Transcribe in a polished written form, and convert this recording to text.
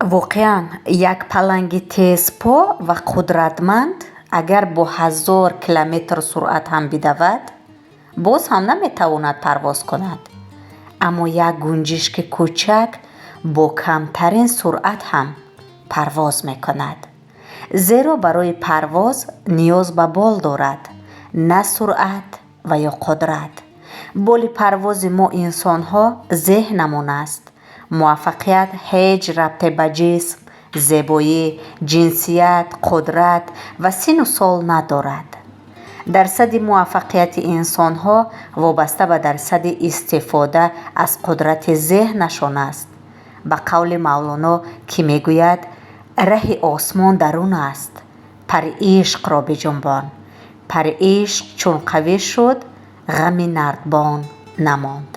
Воқеан, як паланги тезпо ва қудратманд агар бо 1000 километр суръат ҳам бидавад, боз ҳам наметавонад парвоз кунад. Аммо як гунҷишки кӯчак бо камтарин суръат ҳам парвоз мекунад, зеро барои парвоз ниёз ба бол дорад, на суръат ва ё қудрат. Боли парвози мо инсонҳо зеҳнамон аст. Муваффақият ҳеҷ рабте ба ҷисм, зебоӣ, ҷинсият, қудрат ва синну сол надорад. Дарсади муваффақияти инсонҳо вобаста ба дарсади истифода аз қудрати зеҳнашон аст. Ба қавли Мавлоно, ки мегӯяд: «Раҳи осмон дарун аст, пари ишқро биҷунбон. Пари ишқ чун қавӣ шуд, ғами нардбон намонд».